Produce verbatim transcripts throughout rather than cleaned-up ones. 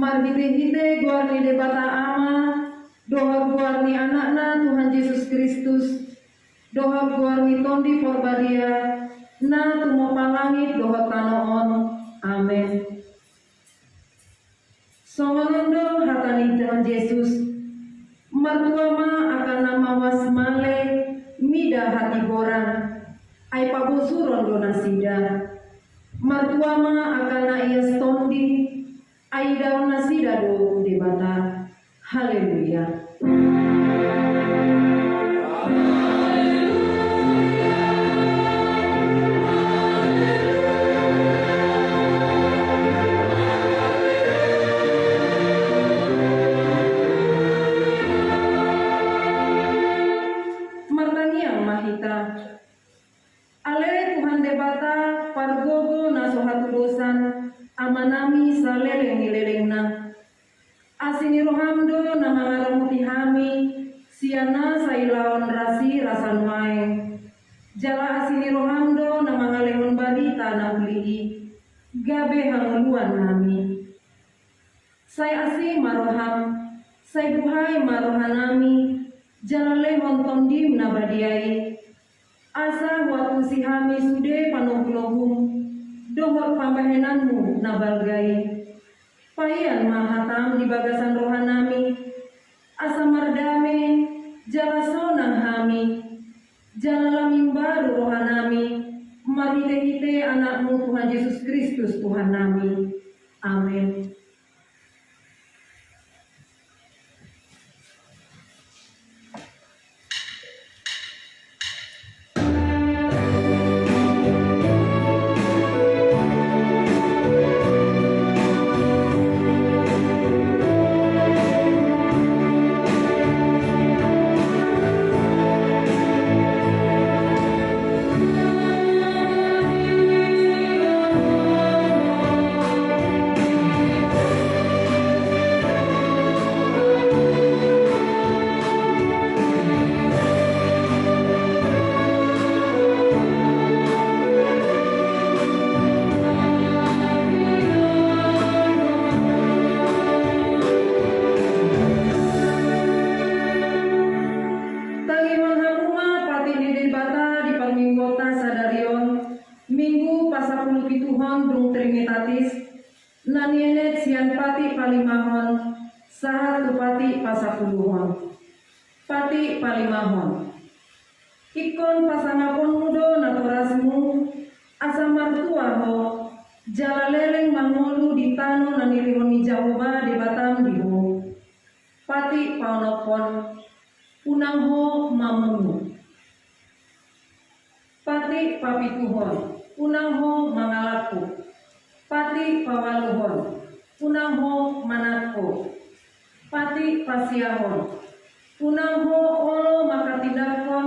Marhitehite goar ni Debata Ama, dohot goar ni Anakna Tuhan Jesus Kristus, dohot goar ni Tondi Porbadia, na tumompa langit dohot tano on. Amen. Songon on do hata ni Tuhan Jesus: Martua ma angka na mawas male mida hatigoran, ai pabosuron do nasida. Martua ma angka na ias tondi, ai idaon nasida do Debata. Haleluya. Martangiang ma hita. Ale Tuhan Debata, pargogo na so hatudosan, Amanami saleleng ni lelengna. Asi ni roham do na mangaramoti hami sian na sailaon rasirasa nuaeng. Jala asi ni roham do na mangalehon barita na uli i. gabe hangoluan nami. Sai asi ma roham, sai buhai ma roha nami, jala lehon Tondim na badia i, asa huantusi hami sude panogu-nogum dohot pambahenanmu na balga i. Paihon ma hatam di bagasan roha nami, asa mardame jala sonang hami, jala lam imbaru roha nami, marhite-hite Anakmu Tuhan Jesus Kristus Tuhan nami. Amen. Tangihon hamu ma patik ni Debata di parmingguonta sadari on, Minggu pasapulupituhon dung Trinitatis, na nienet sian patik palimahon sahat tu patik pasapuluhon. Patik palimahon. Ingkon pasangaponmu do natorasmu, asa martua ho, jala leleng mangolu di tano na nilehon ni Jahowa Debatam di ho. Patik paonomhon, unang ho mamunu. Patik papituhon, unang ho mangalangkup. Patik paualuhon, unang ho manangko. Patik pasiahon, unang ho olo manghatindanghon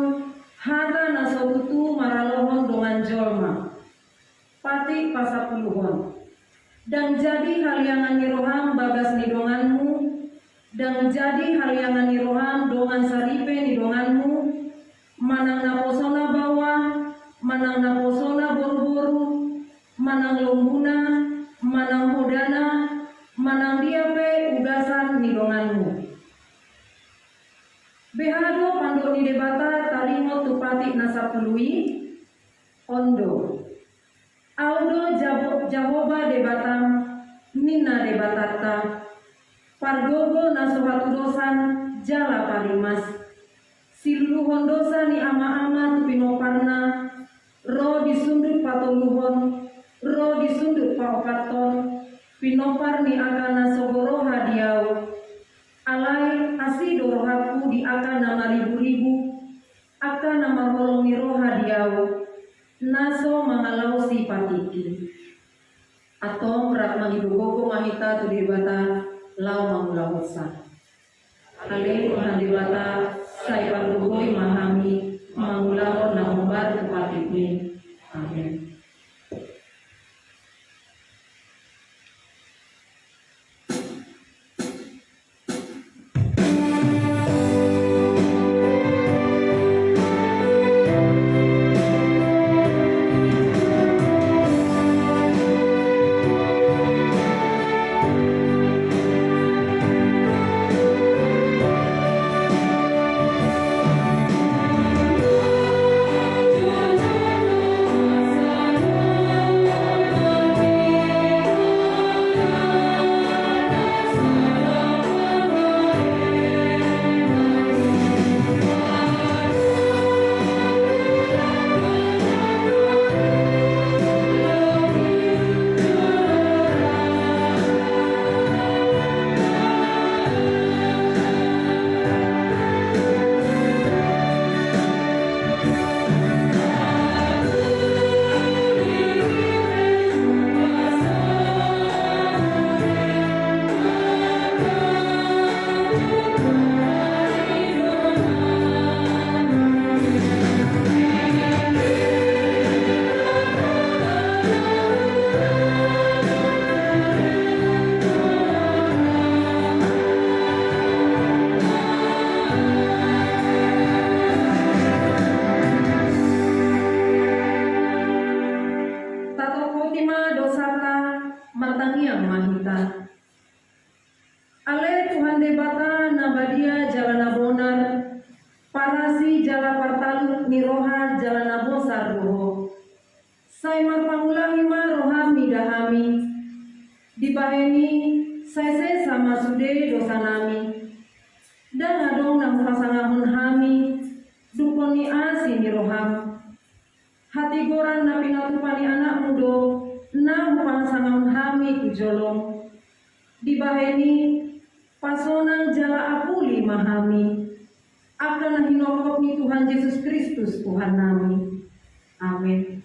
hata na so tutu maralohon dongan jolma. Patik pasapuluhon. Ndang jadi haliangan ni roham bagas ni donganmu, ndang jadi haliangan ni roham dongan saripe ni donganmu, manang naposona baoa, manang naposona boruboru, manang lombuna, manang hodana, manang dia pe ugasan ni donganmu. Beha do pandok ni Debata taringot tu patik na sapulu i? On do. Ahu do Jabo-, Jahowa Debatam, ninna Debatanta, pargogo na so hatudosan jala parimas. Siluluhon dosa ni ama-ama tu pinomparna, ro di sundut patoluhon, ro di sundut paopathon, pinompar ni angka na so goroha di ahu. Alai asi do rohangku di angka na mariburibu, angka na marholong ni roha di ahu, na so mangalaosi patikki. Antong rap mangido gogo ma hita tu Debata laho mangulahonsa. Ale Tuhan Debata, sai pargogoi ma hami mangulahon na hombar tu patikmi. Amen. Tangiang ma hita. Ale Tuhan Debata na badia jala na bonar, parasi jala partalup ni roha jala na bosar do Ho. Sai marpangulahi ma rohaM mida hami. Dibahen i sai sesa ma sude dosanami. Ndang adong na hupasangapon hami dungkon ni asi ni rohaM. Hatigoran na pinatupa ni AnakMu do na hupasangapon hami tu jolom. Dibahen i pasonang jala apuli ma hami. Angka na hinophop ni Tuhan Jesus Kristus Tuhannami. Amen.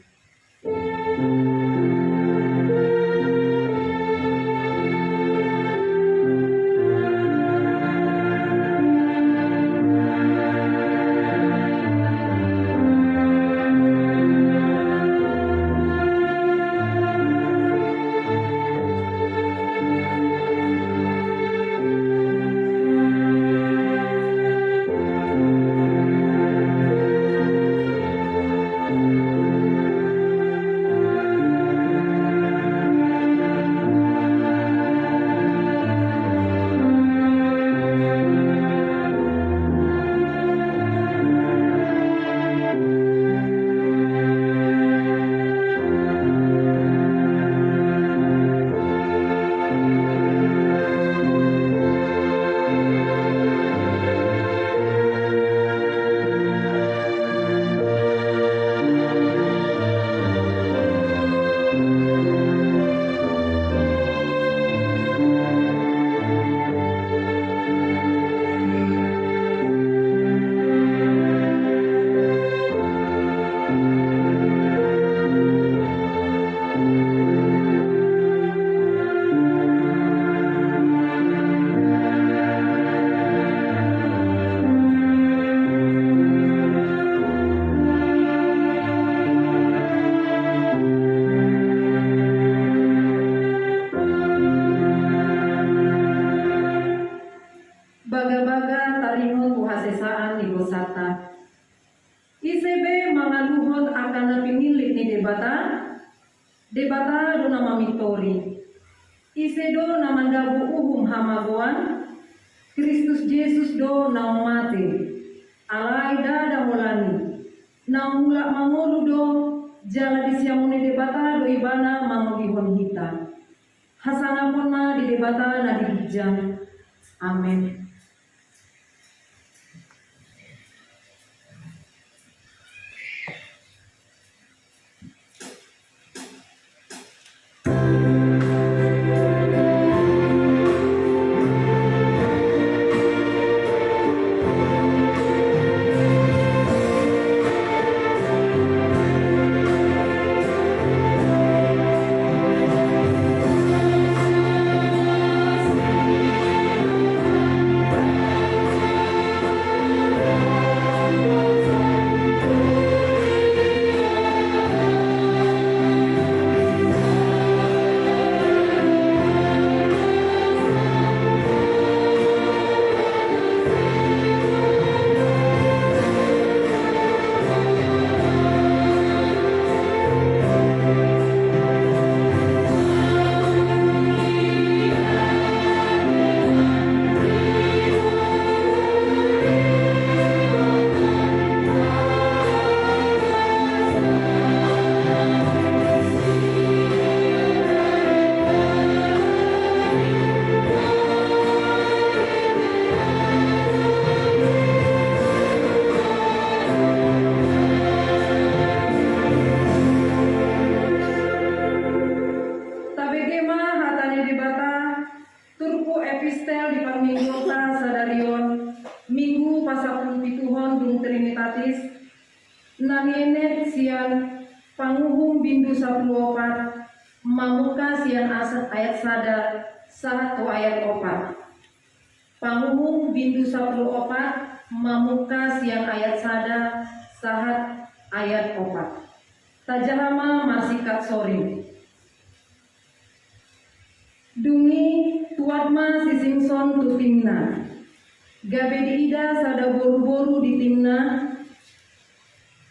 Bagabaga taringot tu hasesaan ni dosanta. Ise be mangaluhon angka na pinillit ni Debata? Debata do na mamintori. Ise do na mandabu uhum hamagoan? Kristus Jesus do naung mate, alai ndada holan i, naung mulak mangolu do, jala di siamun ni Debata do Ibana mangolihon hita. Hasangapon ma di Debata na di ginjang. Amen. Tabege ma hata ni Debata, turpuk epistel di parmingguonta sadari on, Minggu pasampulupituhon dung Trinitatis, na nienet sian Panguhum bindu sampulu opat, mamungka sian asa-, ayat sada sahat tu ayat opat. Panguhum bindu sampulu opat, mamungka sian ayat sada sahat ayat opat. Tajaha ma marsingkat soring. Dung i tuat ma si Simson tu Timna. Gabe diida sada boruboru di Timna,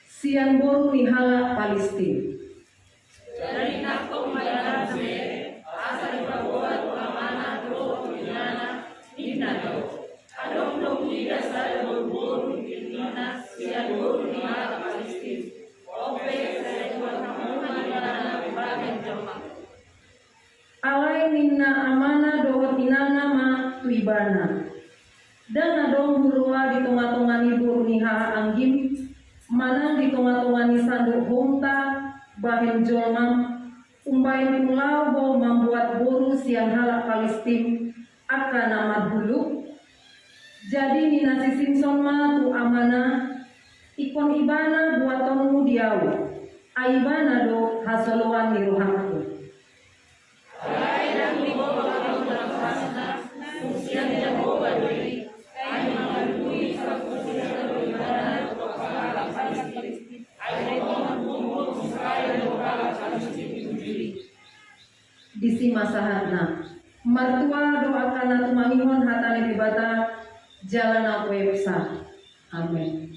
sian boru ni halak Palistin. Jadi nangkok ma ibana be, asa Ninna amana dohot inana ma tu ibana: Ndang adong huroha di tongatonga ni boru ni haha anggim, manang di tongatonga ni sandok houmta bahen jolmam, umbahen tung laho ho mambuat boru sian halak Palistim, angka na marbuluk? Jadi ninna si Simson ma tu amana: Ingkon ibana buatonmu di ahu, ai ibana do hasoloan ni rohangku. Disi ma sahatna. Martua do angka na tumangihon hata ni Debata jala na poepsa. Amen.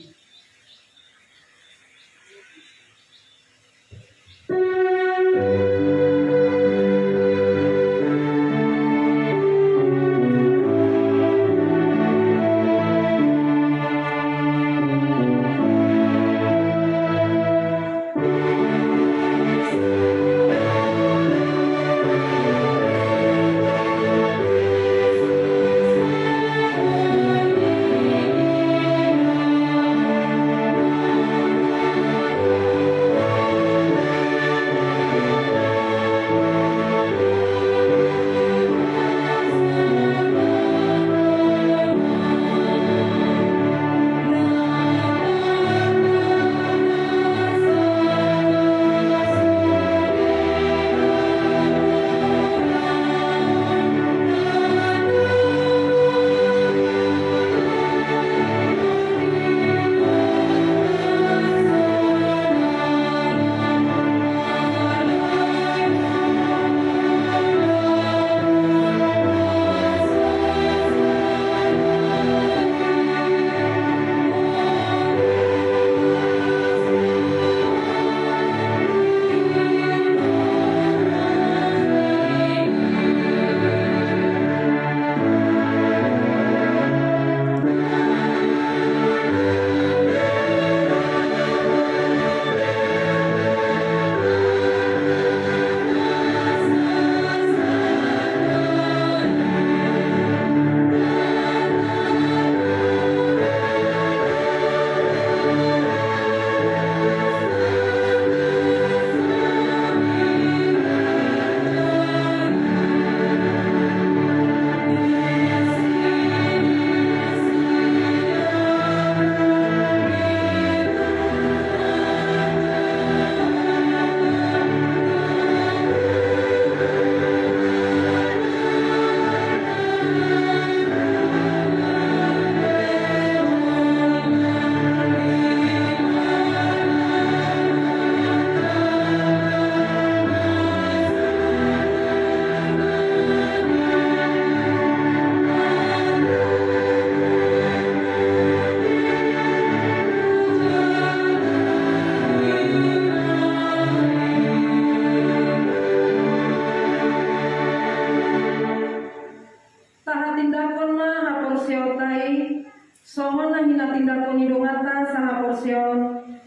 Tahatindangkon ma haporseaonta i, songon na hinatindangkon ni donganta sahaporseaon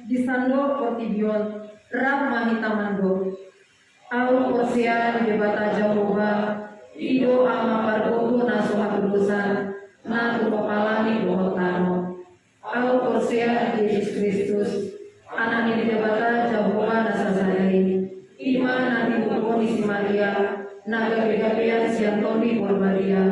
di sandok portibi on, rap ma hita mandok. Ahu porsea di Debata Jahowa, i do Ama pargogo na so hatudosan, na tumompa langit dohot tano. Ahu porsea di Jesus Kristus, Anak ni Debata Jahowa na sasada i, i ma na tinumbuhon ni si Maria, na gabegabean sian Tondi Porbadia,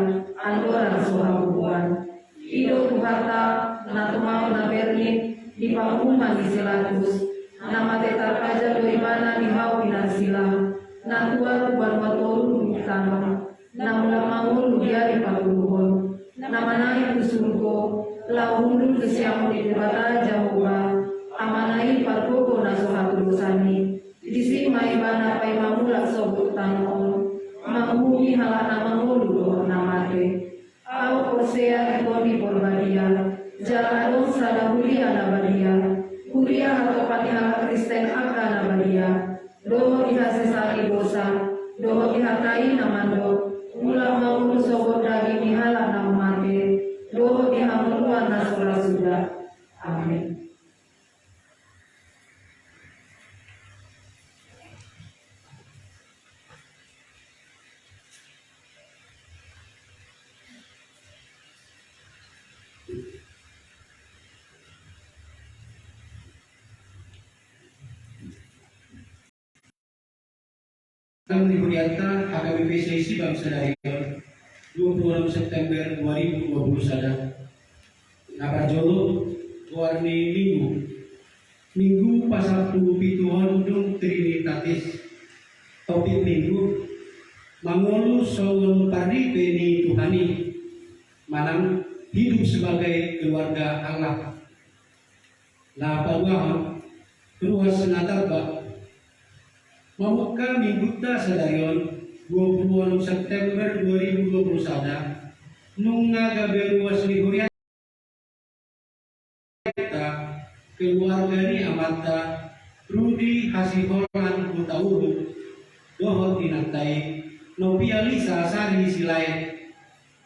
andorang so habubuhan. I do Tuhanta, na tumau na bernit di panguhuman ni si Pilatus, na mate tarpajal do Ibana di hau pinarsila, na tua tu banua toru di tano, na mulak mangolu di ari patoluhon, na manaek tu surgo, laho hundul tu siamun ni Debata Jahowa, Amana i pargogo na so hatudosan i. Disi ma Ibana paima mulak sogot tano on, manguhumi halak na mangolu dohot na mate. Ahu porsea di Tondi Porbadia, jala adong sada huria na badia, huria hatopan ni halak Kristen angka na badia, dohot di hasesaan ni dosa, dohot di hata i na mandok, mulak mangolu sogot daging ni halak na mate, dohot di hangoluan na so ra suda. Amen. Panggabean ni hurianta H K B P Seisi Bam sadari on, dua puluh enam September dua ribu dua puluh sada. Na parjolo, goar ni minggu. Minggu pasampulu pituhon dung Trinitatis. Topik minggu: Mangolu songon parripe ni Tuhan i, manang hidup sebagai keluarga Allah. Na paduahon, ruas na tamba. Mamungka minggunta sadari on, dua puluh enam September dua ribu dua puluh sada, nunga gabe ruas ni hurianta, keluarga ni amanta Rudi Hasiholan Hutauruk, dohot inanta i Nopia Lisa Sari Silaet.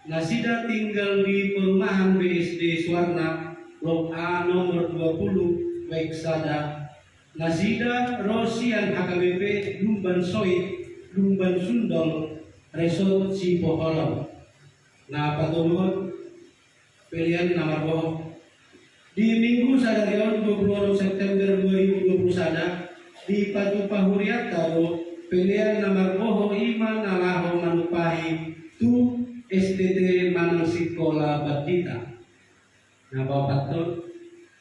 Nasida tinggal di perumahan B S D Suwarna, Blok A nomor dua puluh, Wek sada. Nasida ro sian H K B P Lumban Soit, Lumban Sundol, Resort Sipoholon. Na patoluhon, pelean na marboho. Di minggu sadari on, dua puluh enam September dua ribu dua puluh sada, dipatupa hurianta do pelean na marboho, i ma na laho manumpahi tu S T T manang sikola bandita. Na paopathon,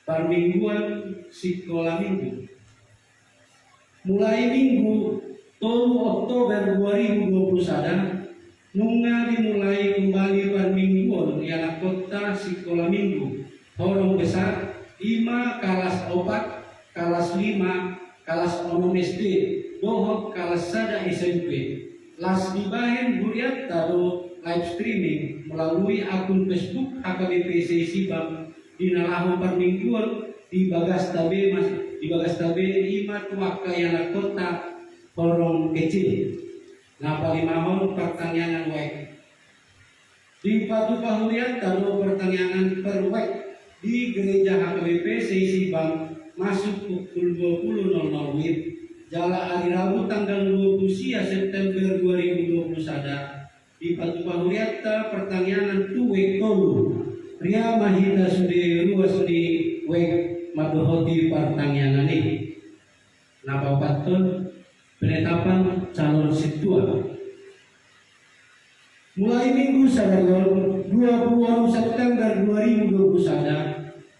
parmingguan sikola minggu. Mulai Minggu tolu Oktober dua ribu dua puluh sada, nunga dimulai kembali parmingguon ni anakkonta sikola minggu horong besar, i ma kalas opat, kalas lima, kalas onom S D, dohot kalas sada S M P. Las dibahen hurianta do live streaming melalui akun Facebook H K B P Seisi Bam di na laho parmingguon di bagasta be, mas, di bagasta be, i ma tu angka ianakhonta horong kecil. Na palimahon, partangiangan wijk. Dipatupa hurianta do partangiangan per wijk di gereja H K B P Seisi Bam masuk pukul dua puluh nol nol W I B, jala ari Rabu tanggal dua puluh sia September dua ribu dua puluh sada, dipatupa hurianta partangiangan tu wijk tolu. Ria ma hita sude ruas ni wijk mandohoti partangiangan i. Na paopathon, penetapan calon sintua. Mulai Minggu sadari on, dua puluh onom September dua ribu dua puluh sada,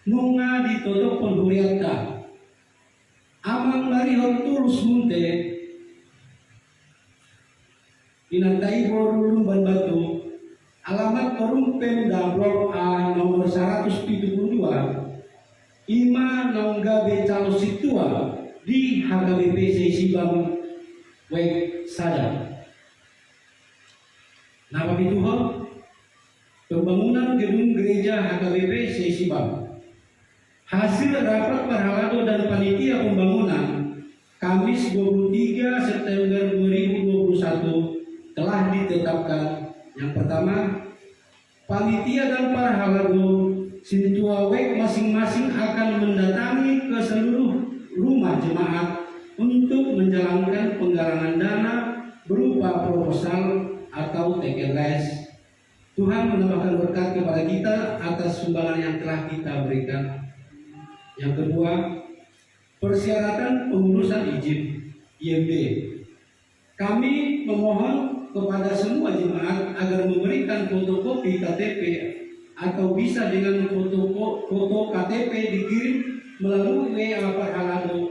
nunga ditotophon hurianta. Amang Marihon Tulus Munte, inanta i boru Lumban Batu, alamat Porum Pemda Blok A nomor saratus pitu pulu dua, i ma naung gabe calon sintua di H K B P Seisi Bam wijk sada. Na papituhon, pembangunan gedung gereja H K B P Seisi Bam. Hasil rapat parhalado dan panitia pembangunan, Kamis dua puluh tiga September dua ribu dua puluh satu, telah ditetapkan. Yang pertama, panitia dan parhalado sintua wijk masing-masing akan mendatangi ke seluruh rumah jemaat untuk menjalankan penggalangan dana berupa proposal atau teken les. Tuhan menambahkan berkat kepada kita atas sumbangan yang telah kita berikan. Yang kedua, persyaratan pengurusan izin I M B. Kami memohon kepada semua jemaat agar memberikan fotokopi K T P atau bisa dengan foto, foto K T P dikirim melalui W A parhalado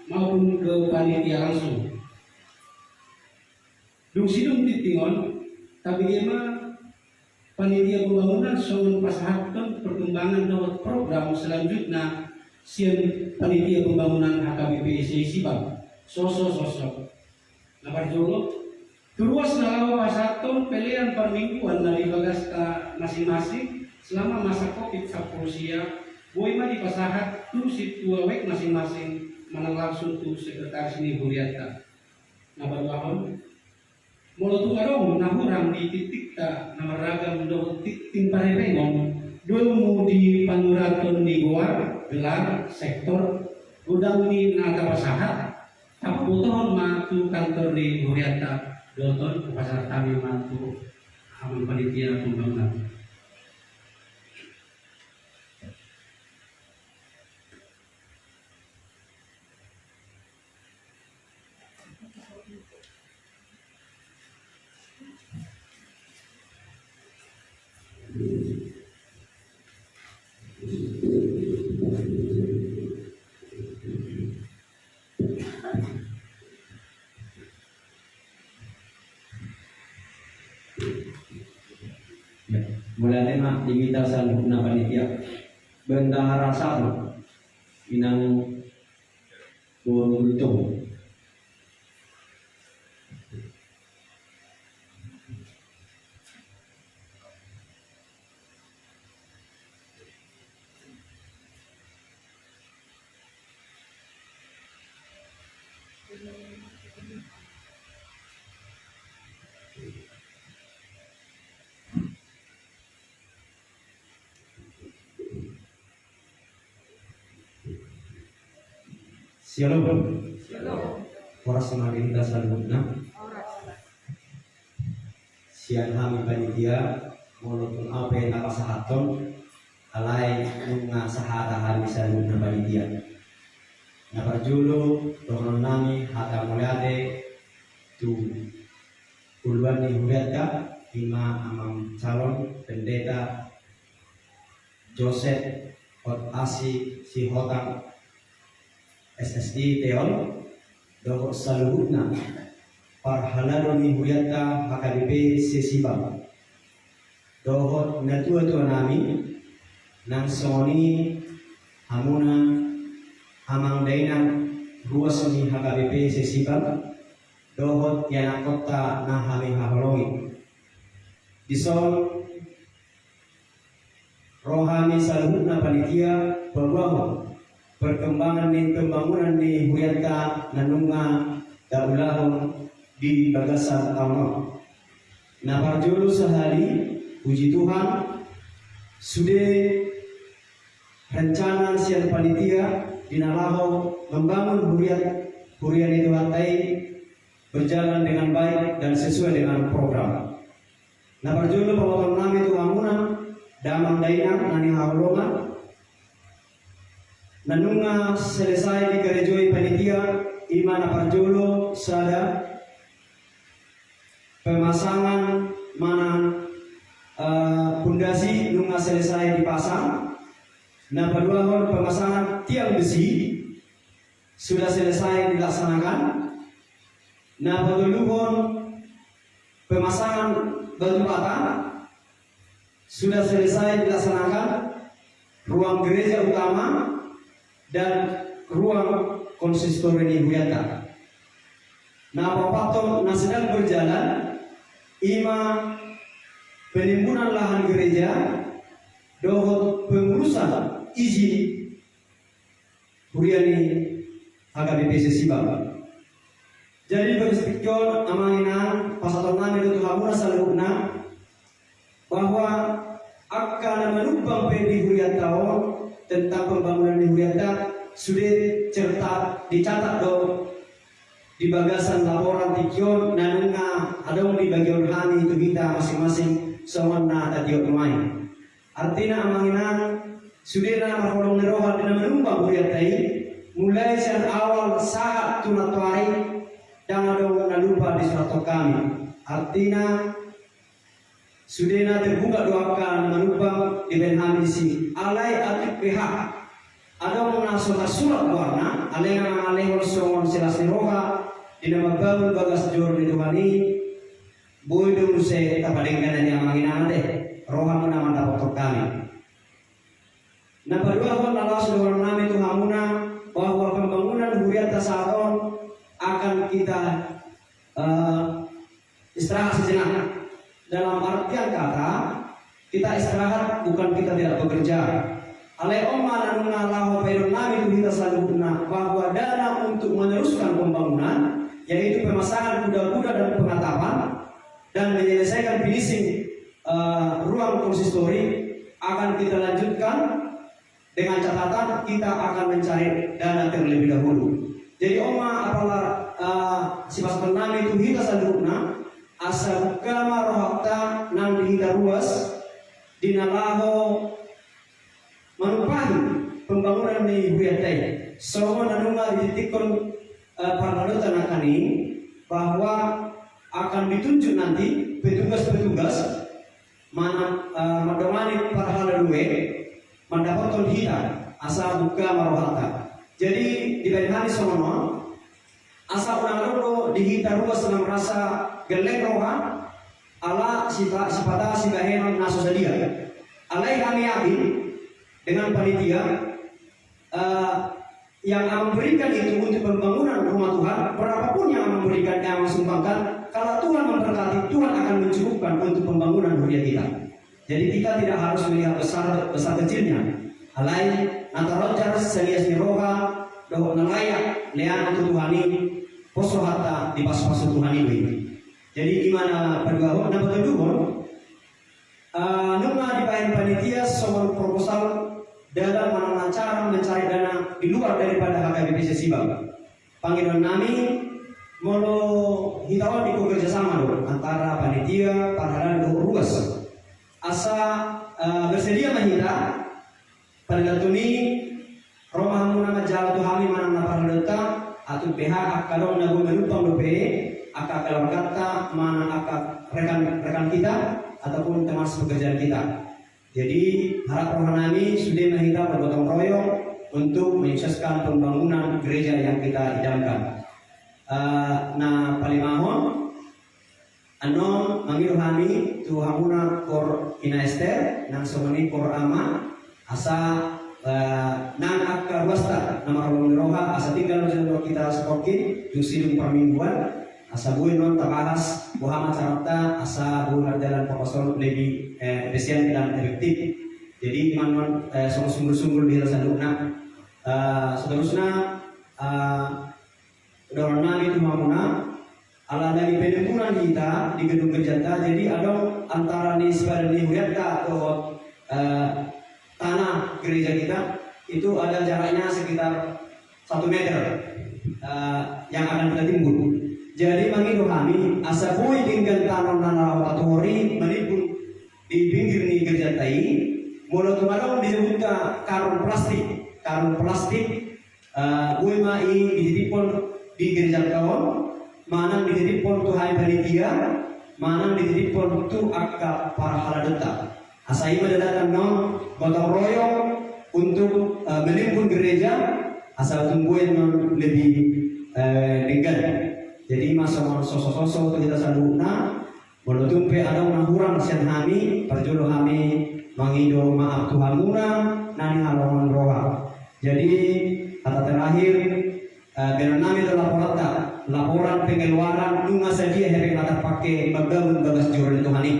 maupun ke panitia langsung. Dung sidung tingting on, tabege ma panitia pembangunan songon pasahathon perkembangan dohot program selanjutna sian panitia pembangunan H K B P Seisi Bam. Soso, soso. Na parjolo, tu ruas na laho pasahathon pelean parmingguan na di bagasta masing-masing selama masa covid sampulu sia, boi ma dipasahat tu sintua wijk masing-masing manang langsung tu sekretaris ni hurianta. Na paduahon, molo tung adong na hurang di tingtingta na marragam dohot tingting parhepengon, domu di panuraton ni goar, gelar, sektor, godang ni na tapasahat, tapabotohon ma tu kantor ni hurianta, dohot on hupasahat hami ma tu amang panitia pembangunan. Ya, mulai ma di hita saluhutna panitia. Bendahara satu, Inang Boruntung. Syalom. Syalom. Horas ma di hita saluhutna. Horas. Sian hami panitia, molo tung au pe na pasahathon, alai nunga sahata hami saluhutna panitia. Na parjolo, dohonon nami hata mauliate tu uluan ni hurianta, ima amang calon pendeta Joseph Hot Asi Sihotang, S S I Teol, dohot saluhutna parhalado ni hurianta H K B P se-Sibam, dohot natuatua nami, nang songon i hamuna amang dainang ruas ni H K B P se-Sibam, dohot ianakhonta na hami haholongi. Dison ro hami saluhutna panitia paboahon perkembangan ni pembangunan ni hurianta na nunga taulahon di bagasan taon on. Na parjolo sahali, puji Tuhan, sude rencana sian panitia di na laho membangun huria, huria ni Tuhanta i berjalan dengan baik dan sesuai dengan program. Na parjolo paboahon nami tu hamuna damang dainang na hinaholongan, na nunga selesai dikarejoi panitia, ima na parjolo sada pemasangan manang, eh, pondasi nunga selesai dipasang. Na paduahon pemasangan tiang besi sudah selesai dilaksanakan. Na patoluhon pemasangan batu bata sudah selesai dilaksanakan, ruang gereja utama dan ruang konsistori ni hurianta. Na paopathon na sedang berjalan, ima penimbunan lahan gereja dohot pengurusan izin huria ni H K B P se-Sibam. Jadi, bagas tingki on, amang inang, pasahaton nami do tu hamuna saluhutna, bahwa angka na manumpang pe di hurianta on, tentang pembangunan ni hurianta, sude certa dicatat do di bagasan laporan tingki on, na nunga adong dibagion hami tu hita masing-masing, songon na tatiop nuaeng. Artina, amang inang, sude na marholong ni roha di na manumpang hurianta i, mulai sian awal sahat tu nantoari, ndang adong na lupa disurathon hami. Artina, sude na terbuka do angka na manumpang dibaen hami disi. Alai atik pe ha adong na so tarsurat goarna, alai nga mangalehon songon silas ni roha di na mambangun bagas joro ni Tuhan i, boi do muse tapadenggan, amang inang, ate, rohamuna mandapothon hami. Na paduahon, na laos dohonon nami tu hamuna, bahwa pembangunan hurianta sahat on akan kita, eh, istirahat sejenak. Dalam artian kata, kita istirahat bukan kita tidak bekerja. Alai on ma na nunga laho paidon nami tu hita saluhutna, bahwa dana untuk meneruskan pembangunan, yaitu pemasangan kuda-kuda dan pengatapan, dan menyelesaikan finishing, eh, ruang konsistori, akan kita lanjutkan, dengan catatan kita akan mencari dana terlebih dahulu. Jadi, on ma apala, eh, sipasahaton nami tu hita saluhutna, asa buka ma rohanta nang di hita ruas, di na laho manumpahi pembangunan ni hurianta i. Songon na nunga dititikkon, eh, parhalado nangkaning, bahwa akan ditunjuk nanti petugas-petugas mana, eh, mandongani parhalado i mandapothon hita, asa buka ma rohanta. Jadi, dibaen hami songon on, asa unang adong do di hita ruas na merasa gelleng roha, ala sipa-, sipata sibahenon na so sadia. Alai hami yakin dengan panitia, eh, yang Amang berikan itu untuk pembangunan rumah Tuhan, berapapun yang Amang berikan, yang Amang sumbangkan, kalau Tuhan memberkati, Tuhan akan mencukupkan untuk pembangunan huria kita. Jadi kita tidak harus melihat besar, besar kecilnya. Alai na tarojar sian lias ni roha dohot na layak leanan tu Tuhan i, pos rohanta dipasupasu Tuhan i do i. Jadi ima na paduahon, na patoluhon, eh, nunga dibahen panitia songon proposal dalam manang cara mencari dana di luar daripada H K B P P C Sibam. Pangidoan nami, molo hita on ingkon kerjasama do antara panitia, parhalado dohot ruas. Asa, eh, bersedia ma hita, pada waktu ni, ro ma hamuna manjalo tu hami manang na parhaladonta, atik pe angka adong na boi manumpang dope, angka keluarganta manang angka rekan-rekan kita, ataupun teman sepekerjaan kita. Jadi, harap roha nami sude ma hita bergotong royong untuk menyukseskan pembangunan gereja yang kita idamkan. Eh, na palimahon, annon mangido hami tu hamuna koor Ina Ester, nang songon i koor Ama, asa, eh, nang angka ruasta na marholong ni roha, asa tinggal ma jolo hita saporhin dung sidung parmingguan, asa boi annon tabahas boha ma caranta asa boi mardalan pahoson lebih, eh, efisien dan efektif. Jadi ima annon, eh, songon sunggul-sunggul di hita saluhutna. Eh, seterusna, eh, dohonon nami tu hamuna, ala lagi penimbunan hita di gedung gerejanta, jadi adong antara ni sipadan ni hurianta dohot, eh, tanah gereja kita itu ada jaraknya sekitar satu meter, eh, yang akan kita timbun. Jadi mangido hami, asa boi denggan tano na laho matuhor i manimbun di pinggir ni gerejanta i, molo tung adong di jabunta karung plastik, karung plastik, eh, boi ma i dititiphon di gerejanta on, manang dititiphon tu hami panitia, manang dititiphon tu angka parhaladonta. Asa i ma dalanta annon gotong royong untuk, eh, menimbun gereja, asa tung boi annon lebih, eh, denggan. Jadi ima songon soso-soso tu hita saluhutna, molo tung pe adong na hurang sian hami, parjolo hami mangido maaf tu hamuna na nihalongahon roha. Jadi, kata terakhir, Eh, bahenon nami do laporanta, laporan pengeluaran nunga sadia hepeng na tarpake mambangun bagas joro ni Tuhan i.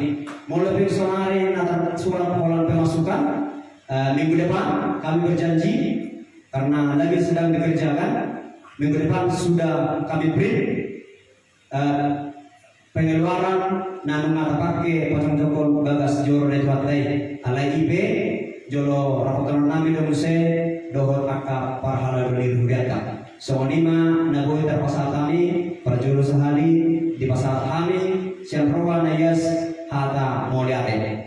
Molo pe saonari na tarsurat holan pemasukan, eh, minggu depan kami berjanji, karena lagi sedang dikerjakan, minggu depan sudah kami print, eh, pengeluaran na nunga tapake pajongjongkon bagas joro ni Tuhanta i. Alai i pe, jolo rapothon nami do muse dohot angka parhalado ni hurianta. Songon i ma na boi tarpasahat hami, parjolo sahali dipasahat hami sian roha na ias hata mauliate.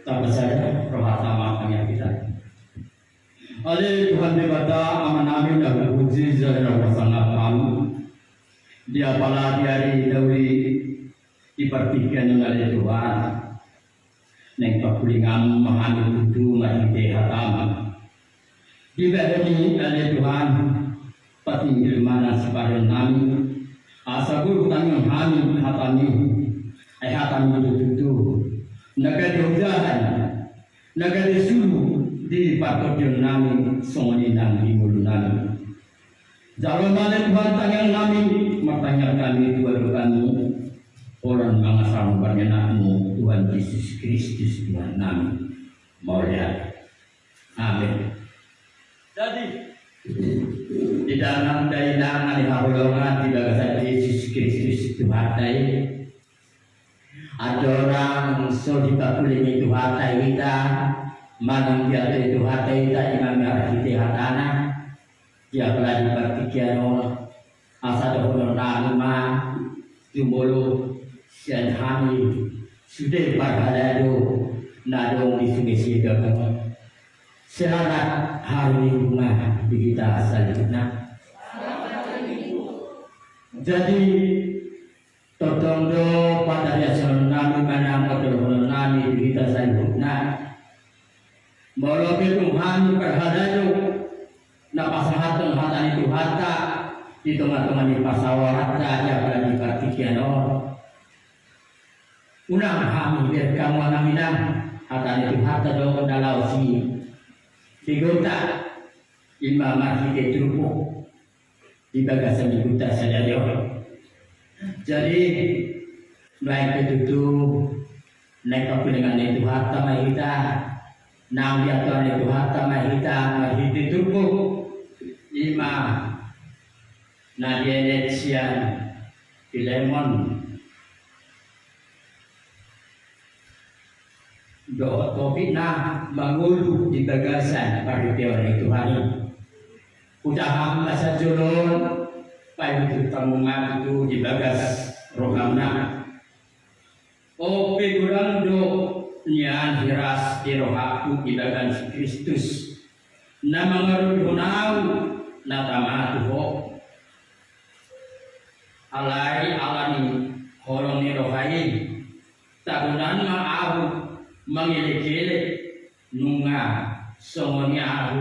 Tanda saja rohanta ma tangiang hita. Ale Tuhan Debata, Amanami na hupuji jala na hupasangaphon, di apala di ari na uli di partingkian on ale Tuhan, naeng pangkulingaM ma hami tutu marhite hataM. Dibahen ni ale Tuhan, patingkir ma na sipareon nami, asa boi hutangiang hami hatami, ai hatami do tutu na gabe ojahan, na gabe suru di partondion nami songon i nang di ngolu nami. Jalo ma ale Tuhan tangiang nami, martangiang hami tu adopanmu, holan mangasahon pangannakmu Tuhan Jesus Kristus Tuhan nami. Mauliate. Amen. Jadi, di dalam dainang ni haholongan di bagasan Jesus Kristus Tuhanta i, andorang so dipakuling ni Tuhanta hita, manang diatur ni Tuhanta hita, ima marhite hatana, di apala di partingkian on, asa dohonon nami ma, jumolo sian hami sude parhalado na adong di sunge siaga on. Selamat hari Minggu ma di hita saluhutna. Jadi, tongtong do patariashon nami manang odohonon nami di hita saluhutna. Molo pe tung hami parhalado na pasahathon hata ni Tuhanta di tonga-tonga ni parsaoranta di apala di partingkian on, unang hami bereng hamu amang inang, hata ni Tuhanta do na laho sibegeonta, ima marhite turpuk di bagasan ni huta sadari on. Jadi, nuaeng pe tutu naeng pakulingan ni Tuhanta ma hita, naeng diatur ni Tuhanta ma hita marhite turpuk, ima na dienet sian Filemon dohot topikna mangolu di bagasan parhiteon ni Tuhan i. Hujaha ma sian jolo on, paihut hamu ma tutu di bagas rohamuna. Ope godang do nian hiras di rohangku di bagasan Kristus, na mangarorihon ahu na tama tu Ho. Alai ala ni holong ni roha i, tagonan ma ahu mangelek-elek nunga songon i ahu.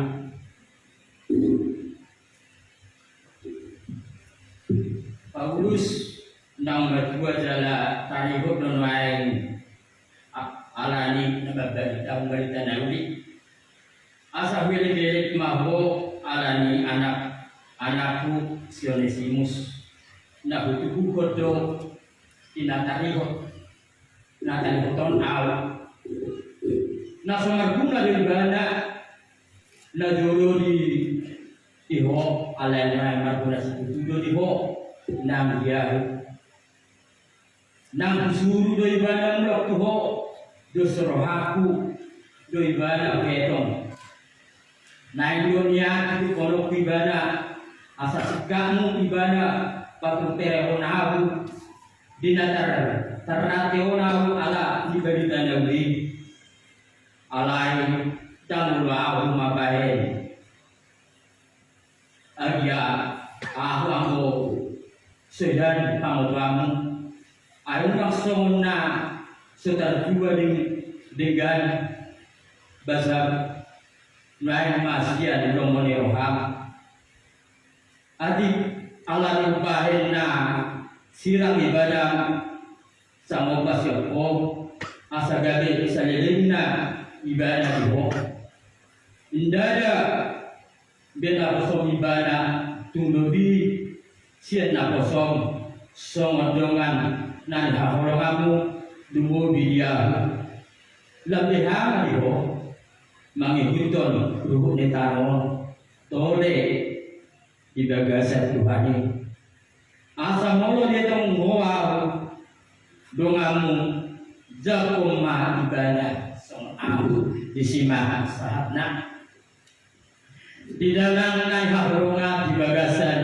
Paulus naung matua jala tarihot do nuaeng a-, ala ni na mambaritahon barita na uli. Asa huelek-elek ma ho ala ni anak, anakku si Onesimus, na hutubuhon do di na tarihot, na tarihot on ahu. Na so marguna do ibana, na jolo di, di ho, alai na marguna situtu do di ho nang di ahu. Nang husuru do ibana mulak tu ho, dos rohangku do ibana huetong. Naeng do nian ituhononku ibana, asa singkatmu ibana paturpehon ahu, di na tar-, tarrateon ahu ala ni barita na uli. Alai ndang olo ahu mambahen. Agia ahu anggo so hian pangotoanmu, ai unang songon na so tartua deng-, denggan basam, nuaeng ma sian lomo ni roham. Atik ala ni umbahen na sirang ibana sangompa sian ho, asa gabe salelengna ibana di ho. Ndada be naposom ibana tung lobi sian naposom, songon dongan na nihaholonganmu lumobi di ahu. Lam beha ma di ho mangihuthon ruhut ni tano on, tole di bagasan Tuhan i. Asa molo dietong ho ahu donganmu, jangkon ma ibana songon ahu, disi ma sahatna. Di dainang na hinaholongan di bagasan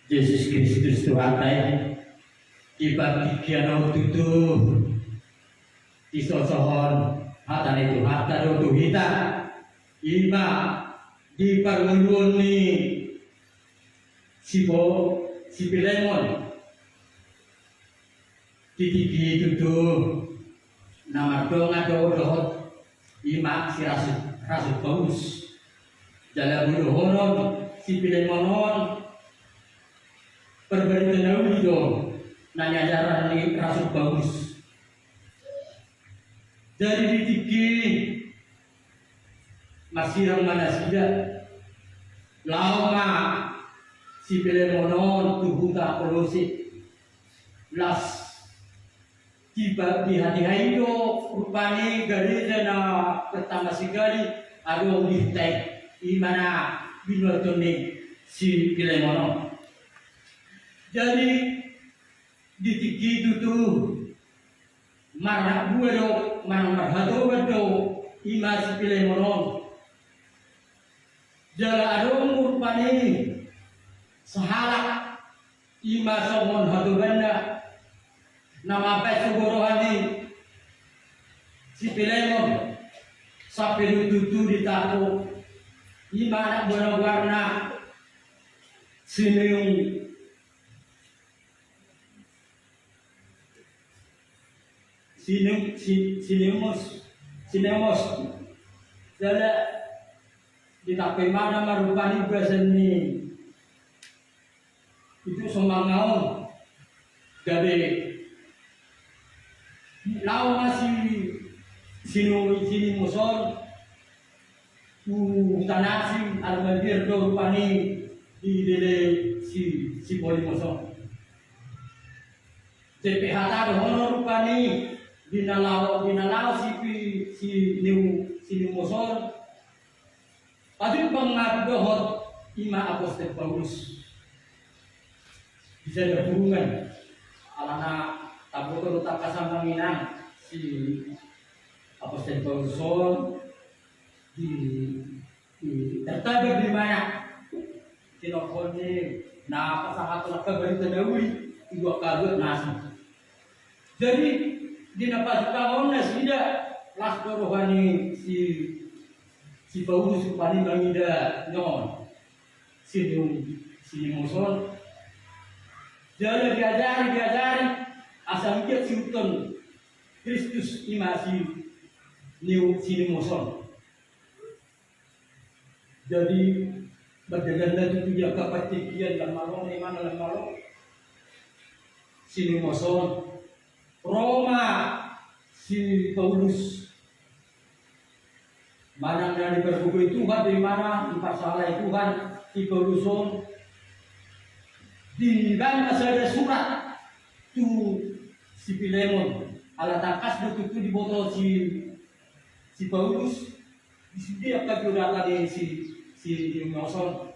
Jesus Kristus Tuhanta i, di partingkian on tutu disosohon hata ni Tuhanta do tu hita, ima di parngoluon ni si Bo-, si Filemon. Di tingki i tutu na mardongan do dohot ima si Rasul, Rasul Paulus. Jala boi dohonon si Pilemon on, parbarita na uli do na niajarhon ni Rasul Paulus. Jadi di tingki marsirang ma nasida, laho ma si Pilemon on tu huta Kolose. Las di, di hatiha i do rupani gareja na pertama sekali adong di huta i, i ma na binotohon ni si Pilemon on. Jadi di tingki i tutu marnambua do, manang marhatoban do i ma si Pilemon on. Jala adong rupani sahalak i ma songon hatobanna na mambahen sugorohan i si Pilemon sampe do tutu ditangko i ma anak buana goarna si Neum, si Neum, si, si Neumos, si Neumos. Jala ditangko i ma na marupani basan ni itu somanga on. Gabe laho ma si, si Neum, si Neumos on tu tanasi, ala mabiar do rupani dilele si, si Pilemon on. Jala pe hata dohonon rupani di na laho, di na laho si Pi, si Neu, si Neumos on. Pajumpang ma dohot i ma apostel Paulus. Di sada hurungan, alana taboto do tangkas amang inang si apostel Paulus on di, di tertabang di mana tinorhon ni na pasahathon angka barita na uli tu angka anak nasa. Jadi di na pajumpang on nasida, las do roha ni si, si Paulus rupani mangida non si Neu, si Neumos on. Jala diajari, diajari asa anggiat siihuthon Kristus i ma si Neu, si Neumos on. Jadi mardalan ma tutu di angka partingkian, lam malo, i ma na lam malo si Neumos on. Ro ma si Paulus manang na dipargogoi Tuhan do i ma na diparsahalai Tuhan si Paulus on. Dibaen ma sada surat tu si Pilemon, ala tangkas do tutu diboto si, si Paulus di sude angka biodata ni si, si Neumos on.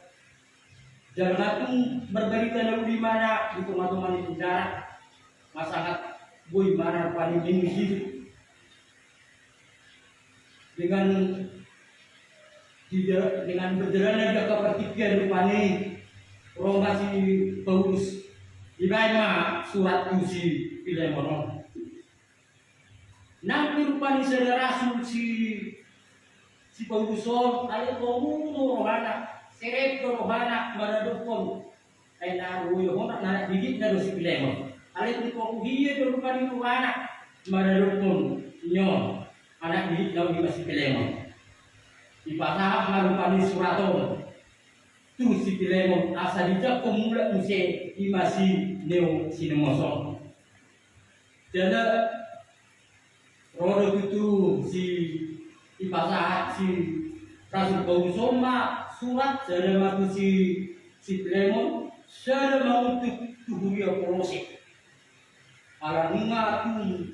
Jala tung marbarita na uli ma na di tongatonga ni penjara, masahat boi ma na rupani minggu hidup. Dengan, dengan berjalannya di angka partingkian rupani, ro ma si Paulus, dibaen ma surat tu si Pilemon on. Nang pe rupani sada rasul si, si Paulus on, alai togu do rohana, serep do rohana maradophon. Ai na ro i hona na digitna do si Pilemon. Alai togu hia do rupani rohana maradophon ni on anak digitna on i ma si Pilemon. Dipasahat ma rupani surat on tu si Pilemon asa dijangkon mulak muse i ma si Neu, si Neumos on. Jala ro do tutu si, dipasahat si rasul Paulus on ma surat, sada ma tu si, si Pilemon, sada ma tu, tu huria Kolose. Ala nunga tung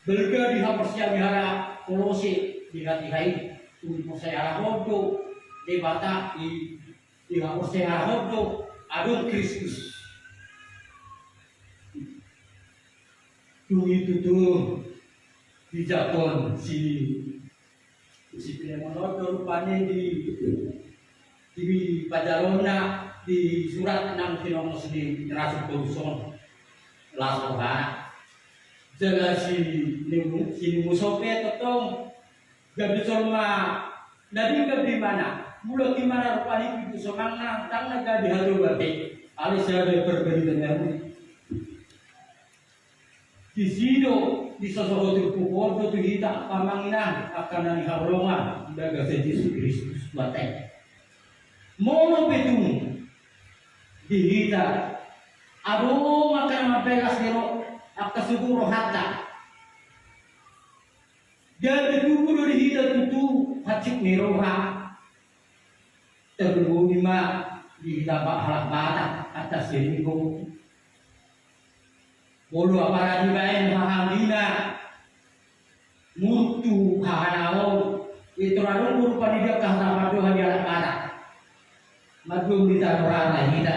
balga di haporseaon ni halak Kolose di hatiha i, tung diporseahon do Debata i, di haporseahon do adong Kristus. Tung i tutu dijangkon si, si Pilemon on do rupani di, di panjaraonna di surat nang pinongos ni rasul Paulus on. Las rohana. Jala si Neu, si Neumos on pe tongtong gabe jolma na denggan do i ma na, mulak i ma na rupani tu somanga, ndang na gabe hatoban be, alai sada parbarita na uli. Disi do Disosohon turpuk on do tu hita angka amang inang, angka na hinaholongan di bagasan Jesus Kristus Tuhanta i. Molo pe tung di hita adong angka na mambahen las ni roha, angka sogo rohanta, gabe tubu do di hita tutu hansit ni roha. Tarlumobi ma di hita halak Batak, atas sian i. Molo apala dibahen hahanggina, muruk tu hahanaon, i tor adong do rupani di angka hata pandohan ni halak Batak. Mandung di tano rara hita.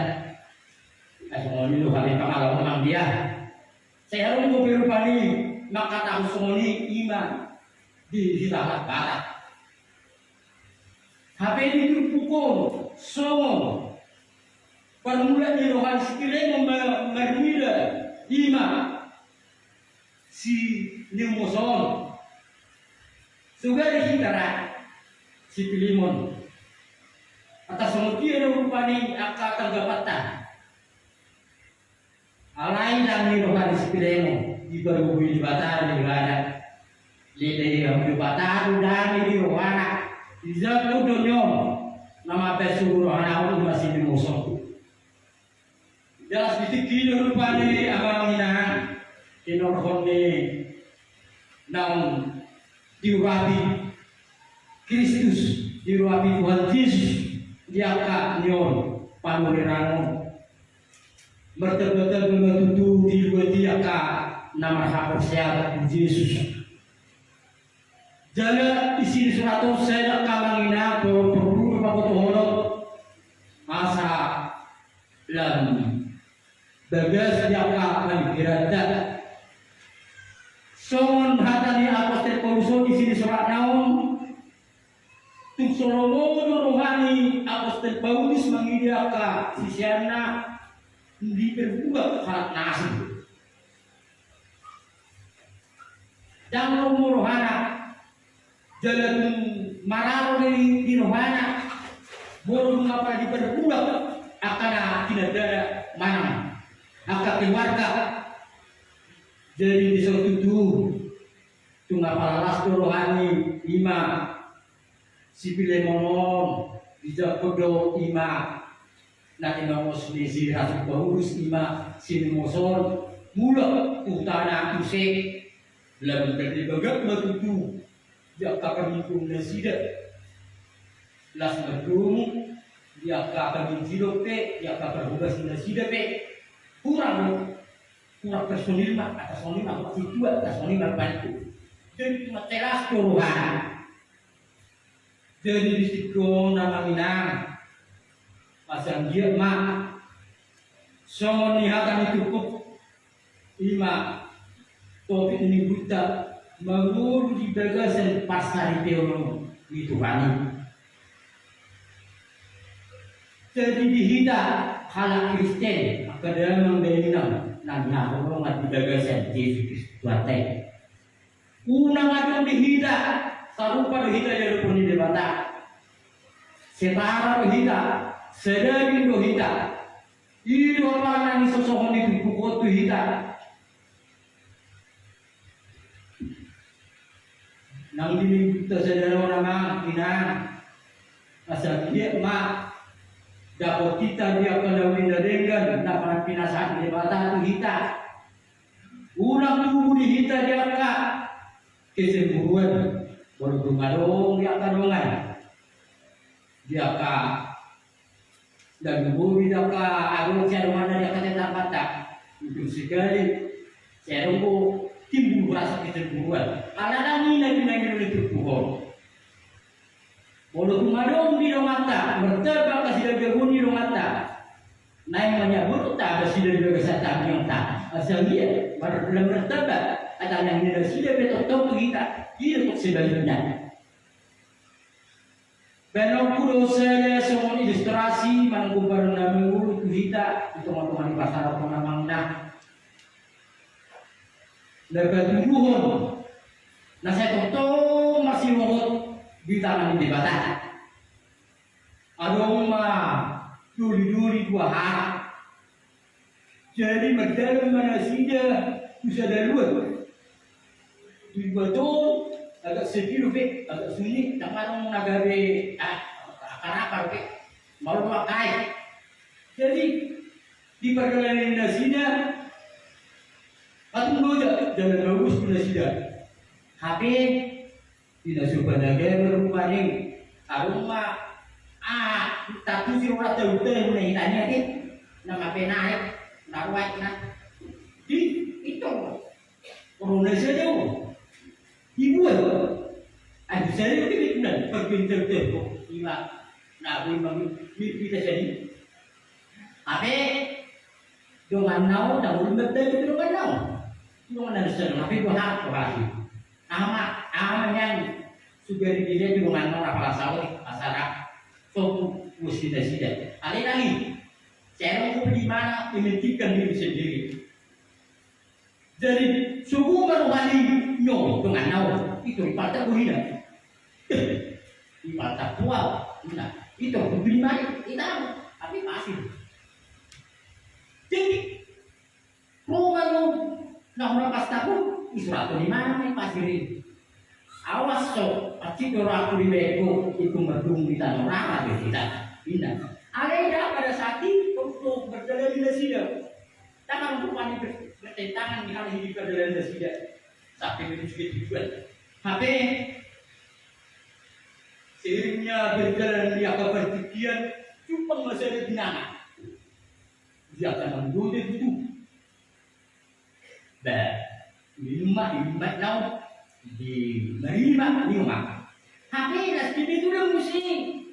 Ai songon i do hape pangalaman dia. Sai adong do pe rupani mangkatahon songon i, i ma di hita halak Batak. Hape di turpuk on songon parmulaan ni roha ni si Pilemon ma-, marnida, i ma si Neumos on. So gari hita ra si Pilemon. Atas songon dia do rupani angka tanggapanta. Alai dame ni roha ni si Pilemon, dipargogoi Debata do ibana. Dipargogoi Debata do dame ni rohana. Dijangkon do nion na mambahen sogo rohana on, i ma si Neumos on. Jelas di tingki i do rupani amang inang, hinorhon ni naung diurapi Kristus, diurapi Tuhan Jesus di angka nion panurirang on. Martamba-tamba ma tutu dilua di angka na marhaporseaon tu Jesus. Jala isi ni surat on sada angka amang inang, porlu pabotohon asa lam bagas di angka panghirahonta. Songon hata ni apostel Paulus on isi ni suratna on, tung so lomo do roha ni apostel Paulus mangida angka siseanna diperbudak halak na asing. Ndang lomo rohana, jala tung mararo do i di rohana molo tung apala diperbudak angka na tinandana manang angka keluarga. Jadi dison tutu tung apala las do rohani, i ma si Pilemon on, dijangkon do i ma na tinongos ni si Rasul Paulus, i ma si Neumos on, mulak tu tano use. Lam mardibagas ma tutu di angka parlinggoman nasida. Las mardomu di angka pargonsi dope, di angka parhobasan nasida pe. Hurang do, hurang personil ma, atas songon i ma, atas songon i ma, atas songon i ma. Jadi cuma teras do rohana. Jadi di tingki on amang inang, asa anggiat ma songon ni hata ni turpuk, i ma topik ni minggunta, mangolu di bagasan parsaripeon ni Tuhan i. Jadi di hita halak Kristen, angka damang dainang na hinaholongan di bagasan Jesus Kristus Tuhanta i, unang adong di hita sarupa do hita di adopan ni Debata. Setara do hita, sadaging do hita. I do apala na nisosohon ni turpuk on tu hita. Nang di minggunta sadari on amang inang, asa anggiat ma dapot hita di angka na uli na denggan na pinasahat ni Debata tu hita. Unang tubu di hita di angka kecemburuan, molo tung adong di angka dongan, di angka na lumobi di angka adong sian donganna, di angka tetangganta. Ujung sekali sai adong do timbul rasa kecemburuan. Alana i na pinangido ni turpuk on. Molo tung adong di donganta martamba angka sidabudabu ni donganta, naeng manyaburta nasida di bagasan tangiangta. Asa anggiat martamba tangiang ni nasida pe tongtong tu hita. I do tong sebalikna. Bahenonku do sada songon ilustrasi manang gombaran na mangolu tu hita di tongatonga ni parsaripeon amang inang. Na patuduhon na sai tongtong marsihohot di tangan ni Debata. Adong ma dolidoli dua halak. Jadi mardalan ma nasida tu sada luat. Dibuat on agak sepi dope, agak sunyi, ndang adong na gabe, ah, akar-akar dope. Molo dua kai. Jadi di pardalanan ni nasida, patung do ja jalan bagus tu nasida. Hape di na so panagar rupani, arung ma, ah, tatu si ora tau tau na hitani ate, na mape naik, na ruat na. Di itu. Ro na sadia on. Dibuat. Ai bisa jadi kita bilang perpintar tempo. Ima. Na boi mami kita jadi. Hape dongan na on, na boi mami kita dongan na on. Dongan na on, hape dua hal berarti. Ama, ama yang sudah dipilih dongan na on, apala sawi, asara. So, mesti nasida. Alai lagi. Saya mau di mana, menghentikan diri sendiri. Jadi, sogot ma roha ni on dongan na on, ito, ipaltak do hita. Ipaltak do au, na, ito, bibir mari, ita, tapi pasir. Jadi, roha ni on, na hona pas taku, isurathon ni mana ni pasir i. Awas so, pasti do aku di bego, itu merdung di tano rara do hita. Inna. Alai da pada saat itu, untuk berjalan di nasida. Tangan rupani ber-, bertentangan di hal ini pada dalam nasida. Sampai menuju ke tujuan. Hape seiringnya berjalan di angka partingkian, jumpang ma sada binanga. Di angka na manggoda tutu. Bah, di rumah, di rumah nau, di marima, di rumah. Hape las di betu da muse,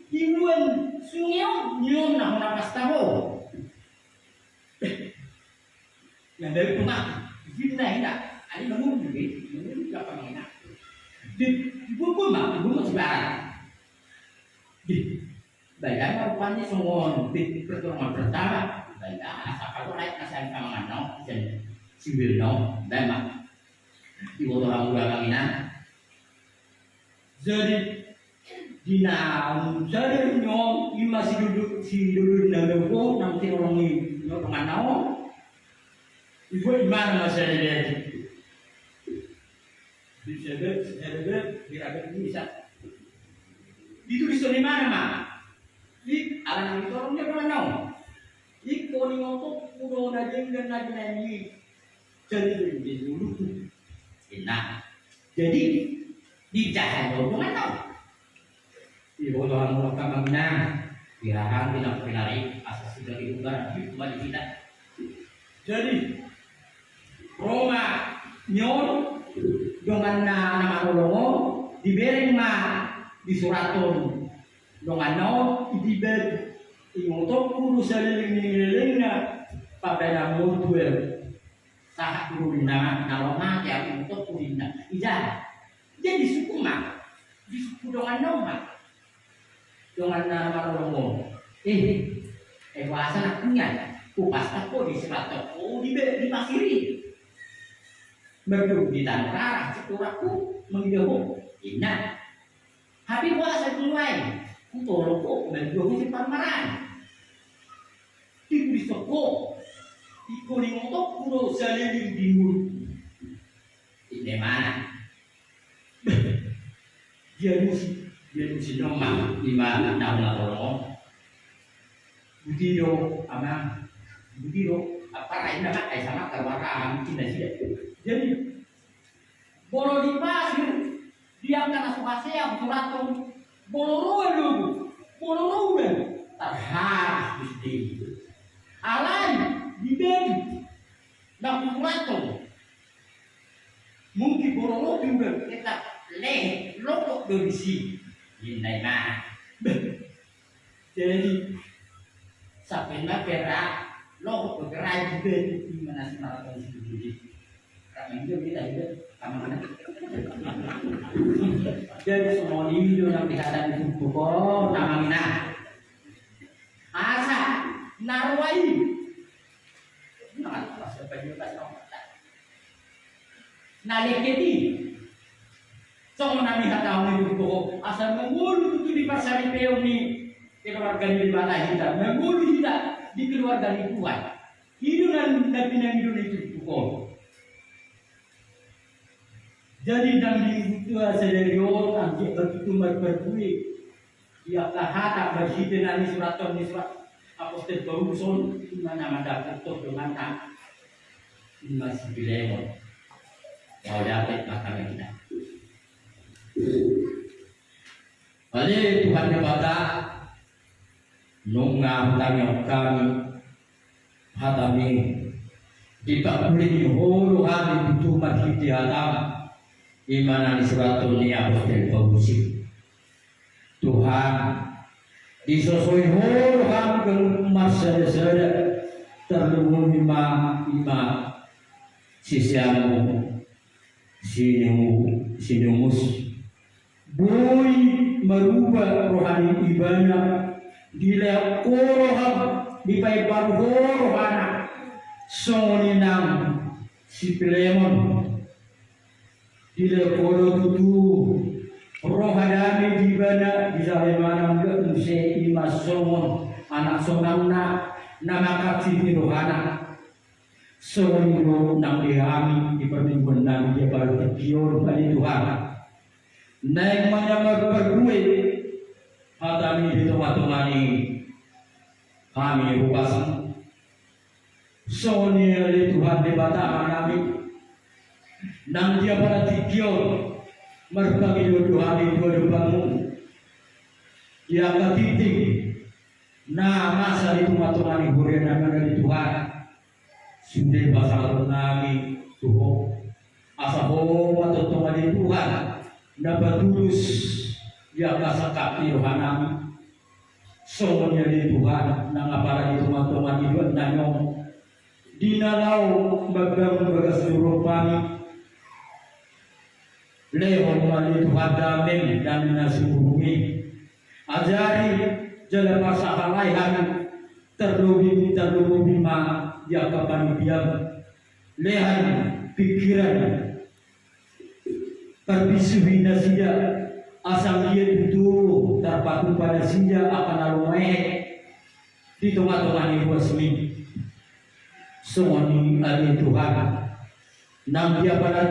di ruan sunge on, ni on na hona pas taho. Yang dari rumah, di sini lah, inda. Ani menunggu, menunggu apa mengenai. Di, di bubun mah, di bubun sebarang. Di, baik, kan, rupani songon di pertemuan pertama. Baik, ah, asa kalau naik, asa yang sama nganong, dan siwil nong, dan mah. Diboto hamu da amang inang. Jadi di na sada ni on, ima si dudu, si dudu na logo, nang tinolong ni dongan na on. Ibu imana ma sada dia. Di sada, sada, di sada bisa. Ditulis di mana, ma? Di ala nang ditorong dia dongan na on. Di koning otok udah na jenggan lagi nani. Jadi di dulu. Nah. Jadi, di jalan do dongan na on. Iboto hamu angka amang inang, di rahang di nang pinari, asa sudah diumbar, di rumah di kita. Jadi, ro ma ni on, dongan na, na marolong on, dibereng ma, disurathon dongan na on, di batu. Ingotonku do saleleng ni lelengna, pabaen na mortuer. Sahat tu dodina, na ro mate au, ingotonku do inna. Ija. Jadi disungkun ma. Disungkun dongan na on ma. Dongan na marolong on. Eh, eh, boasa nangkin? Hupasak ho, disurathon ho di be-, di pasir i. Merdung di tano rara, sitorangku mangida ho. Inna. Hape boasa tu nuaeng? Hutolong ho, merdung ho di parmaraan. Di pudis ho. Di koning otok, udah saleleng di mulut. Inna ma. Dialusi, dialusi nama, ima na hona tolong. Boti do, amang, boti do, apa lain nama, ai sama kaluarga amang, inna sida. Jadi, molo di pasir, di angka na so hasea, husurathon, molo ro logo, molo ro udan, tarhabis do sude. Alai, di batu, na husurathon, mungkin molo ro udan tetap lehe, lopot do disi. Inna ma. Beh. Jadi, sampe na pera, lopot do pera, di batu, di mana si maraton si batu. Karena itu kita juga sama mana. Jadi, semua ini udah kelihatan di buku kok, namanya. Asa, na ro i. Na, asa, apa juga, asa, Na lengket i. Songon na nihatahon ni turpuk on, asa mangolu tutu di parsaripeon ni keluarga ni Debata hita, mangolu hita di keluarga ni Tuhan. I do na, na pinangido ni turpuk on. Jadi nang di butua sadari on, anggiat ma tutu marparbue di angka hata marhite na nisurathon ni surat apostel Paulus on, ima na mandapothon donganna, ima si Filemon. Mauliate ma hita. Ale Tuhan Debata, nunga hutangihon hami hataMi, dipangkulingi Ho do hami tutu marhite hataM, ima na nisurathon ni apostel Paulus i. Tuhan, disosoi Ho do hami ganup marsadasada, tarlumobi ma ima siseanMu si Neu-, si Neus. Boi maruba roha ni ibana, dilehon Ho roham, dipaimbaru Ho rohana, songon i nang si Filemon. Dilehon Ho do tutu roha dame di ibana, dijalo ibana muse ima songon anak sonangna na mangkansiti rohana. Songon i do nang di hami di parmingguan nami di apala tingki on, ale Tuhan. Naeng ma nian marparbue hataMi di tongatonga ni hami ruasMu. Songon i ale Tuhan Debata Amanami, nang di apala tingki on marpangidoan do hami tu adopanMu di angka tingting na masa di tongatonga ni huria nami, ale Tuhan. Sude pasahaton nami tu Ho, asa Ho ma tongtong ale Tuhan na patulus di angka sangkap ni roha nami. Songon i ale Tuhan, nang apala di tongatonga ni huria nami on, di na laho mambangun bagas joro hami, lehon ma ale Tuhan dameM, dame na sumurung i. Ajari jala pasahat hami, tarlumobi, tarlumobi ma di angka panitiaM. Lehon pingkiran parbisuhi nasida, asa anggiat tutu tarpatupa nasida angka na lomo hehe di tongatonga ni ruasMi. Songon i ale Tuhan, nang di apala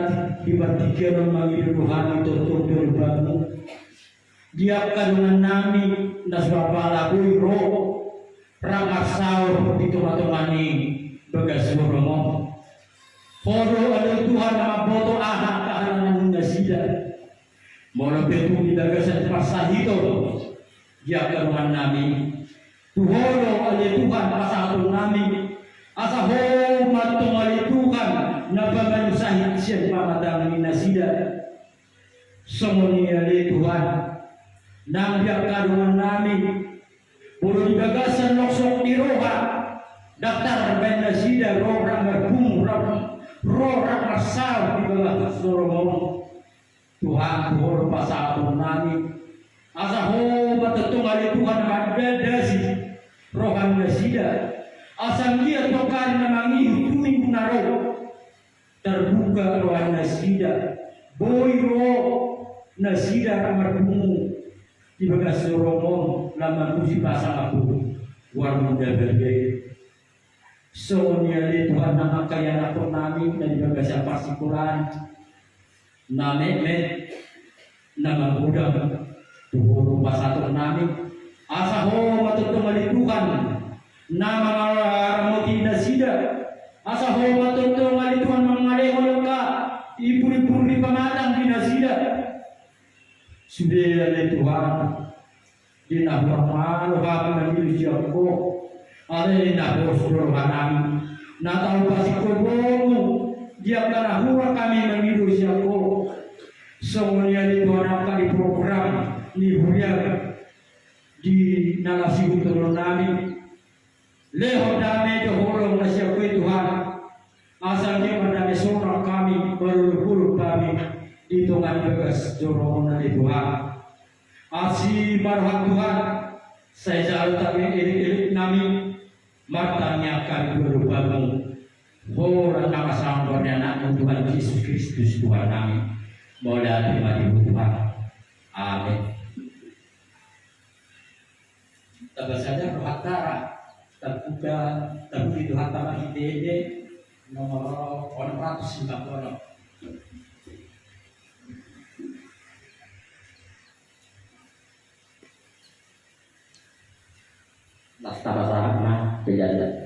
di partingkian on mangido do hami tongtong tu adopanMu di angka dongan nami na so apala boi ro rap marsaor di tongatonga ni bagas joroM on. Ho do ale Tuhan na mamboto aha angka halangan ni nasida. Molo pe tung di bagasan parsahiton di angka dongan nami, tu Ho do ale Tuhan pasahaton nami, asa Ho ma tongtong ale Tuhan na pamanuhsahit sian pamatang ni nasida. Songon i ale Tuhan, nang di angka dongan nami, molo di bagasan loksok ni roha, ndang tarbaen nasida ro rap marpungu, ro rap marsaor di bagas joroM on. Tuhan, tu Ho do pasahaton nami, asa Ho ma tongtong ale Tuhan mandadasi roha ni nasida, asa anggiat tongkari na mangihut tu minggu na ro, tarbuka roha ni nasida, boi ro nasida rap marpungu di bagas joroM on, lam mamuji pasangaphon goarMu na badia i. Songon i ale Tuhan, nang angka ianakhon nami na di bagasan parsikolaan, na metmet, na magodang, tu Ho do pasahaton nami, asa Ho ma tongtong ale Tuhan na mangaramoti nasida, asa Ho ma tongtong ale Tuhan mangalehon angka impunimpun ni pamatang ni nasida. Sude ale Tuhan, di na hurang malo hami mangido sian Ho, alai na pos do roha nami, na tau pasingkop Ho di angka na hurang hami mangido sian Ho. Songon i ale Tuhan, angka di program ni huria di na laho sihuthon nami, lehon dame jo holong na sian Ho i Tuhan, asa anggiat mardame sonang hami, marolopolop hami di tonga ni bagas joroM on ale Tuhan. Asi ma rohaM Tuhan, sai jalo tabe elek-elek nami, martangiang hami tu adopanMu. Holan na masa ni anakMu Tuhan Jesus Kristus Tuhan nami. Mauliate ma di Ho Tuhan. Amen. Taba sadar rohanta ra, tapuji, tapuji Tuhanta marhite ende nomor onom ratus lima puluh onom. Las tapasahat ma pe jala.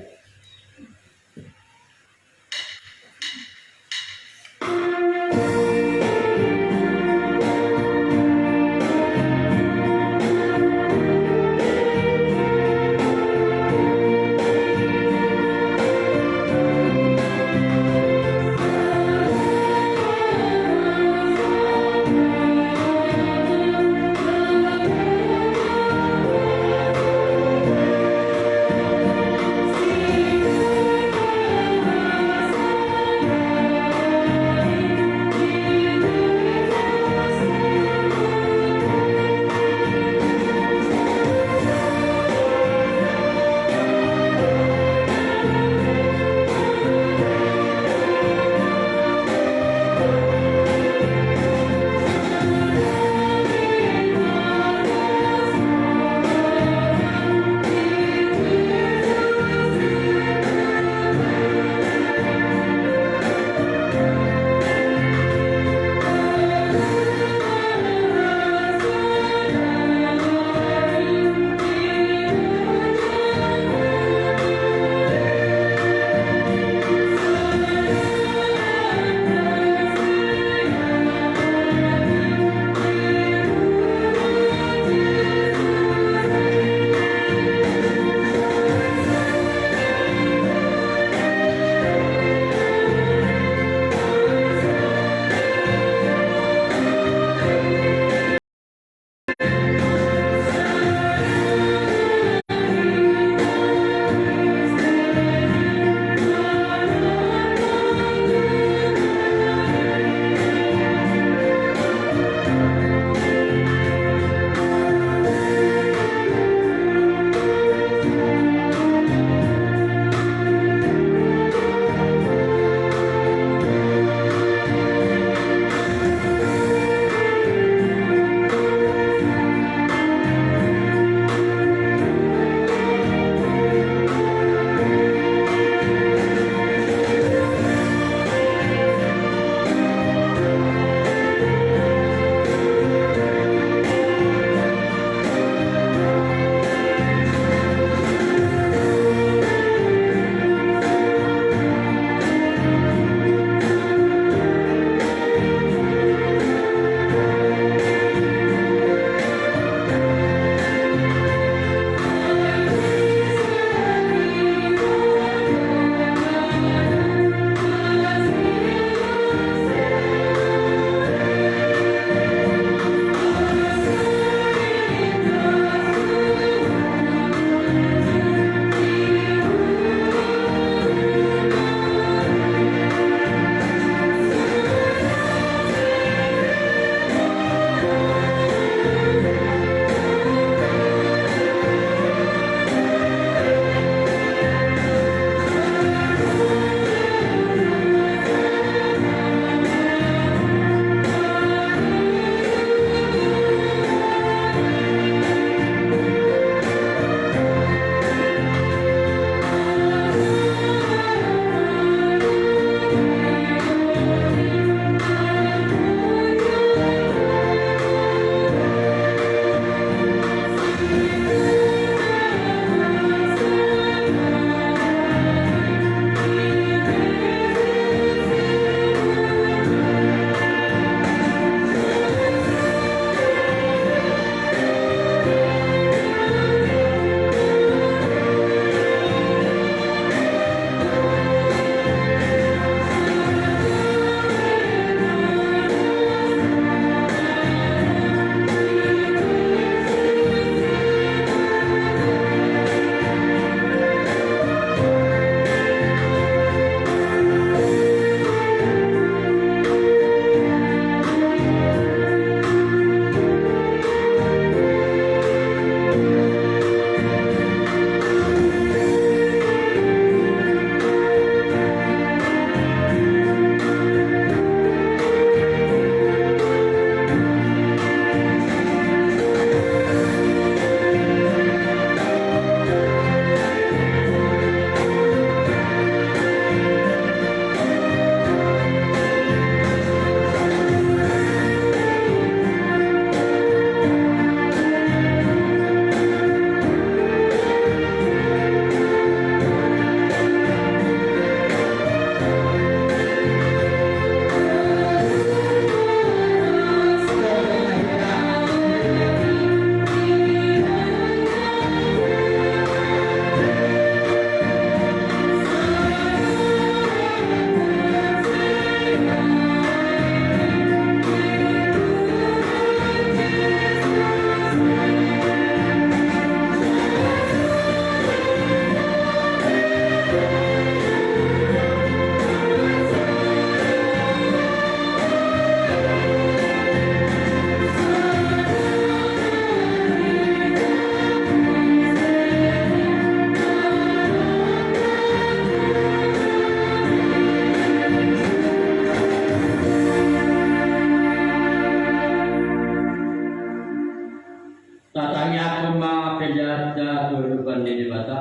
Debata.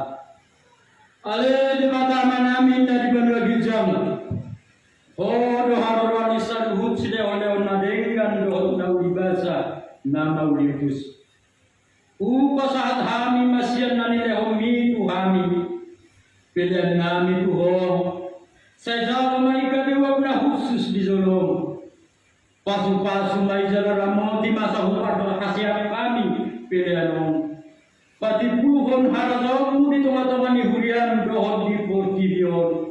Ale Debata Amanami na di banua ginjang, Ho do haroroan ni saluhut silehonlehon na denggan dohot na uli basa na mauliutus. Hupasahat hami ma sian na nilehonMi tu hami pelean nami tu Ho. Sai jalo ma i gabe uap na hushus di joloM. Pasupasu ma i jala ramoti ma sahuparhaseat hami pelean on. Patimbulhon harajaonMu di tongatonga ni huriaM dohot di portibi on.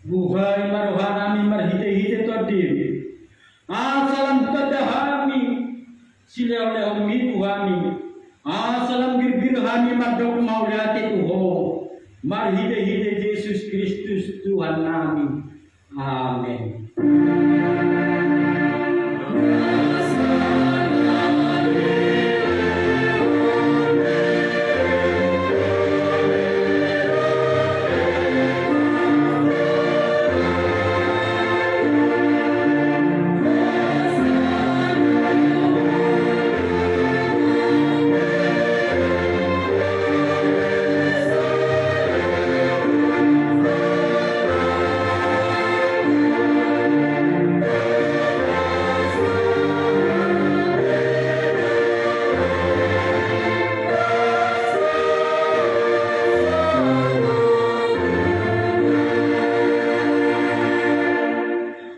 Buhai ma rohanami marhitehite TondiM. Asa lam tanda hami silehonlehonMi tu hami. Asa lam girgir hami mandok mauliate tu Ho. Marhitehite Jesus Kristus Tuhannami. Amen.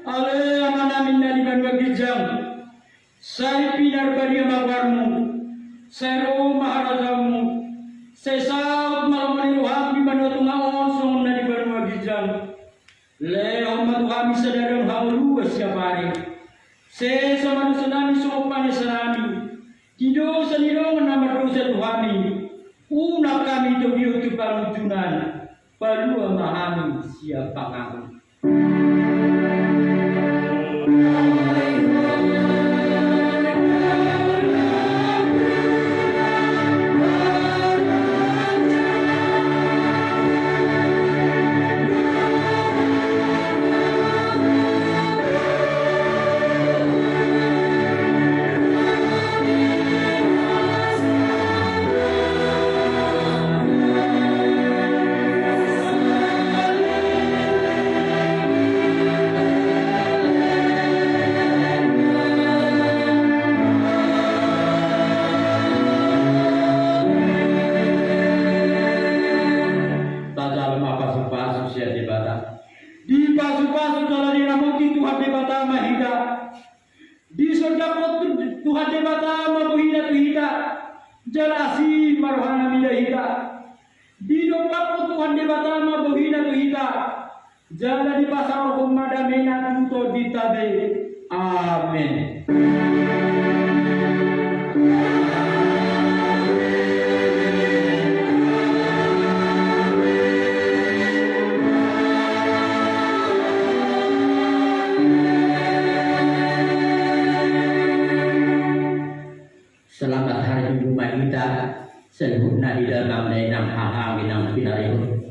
Ale Amanami na di banua ginjang, sai pinarbadia ma goarMu, sai ro ma harajaonMu, sai saut ma lomo ni rohaM di banua tonga on songon na di banua ginjang. Lehon ma tu hami sadari on hangoluan siapari. Sesa ma dosanami songon panesanami di dosa ni dongan na mardosa tu hami. Unang hami togihon tu pangunjunan. Palua ma hami sian pangago. Tajalo ma pasupasu sian Debata. Dipasupasu jala diramoti Tuhan Debata ma hita. Disondangkon Tuhan Debata ma bohina tu hita, jala asi ma rohana mida hita. Didompakkon Tuhan Debata ma bohina tu hita, jala dipasaorhon ma damena tu tondinta be. Amen. Selamat hari Minggu ma hita saluhutna di damang dainang haha inang pinarihut.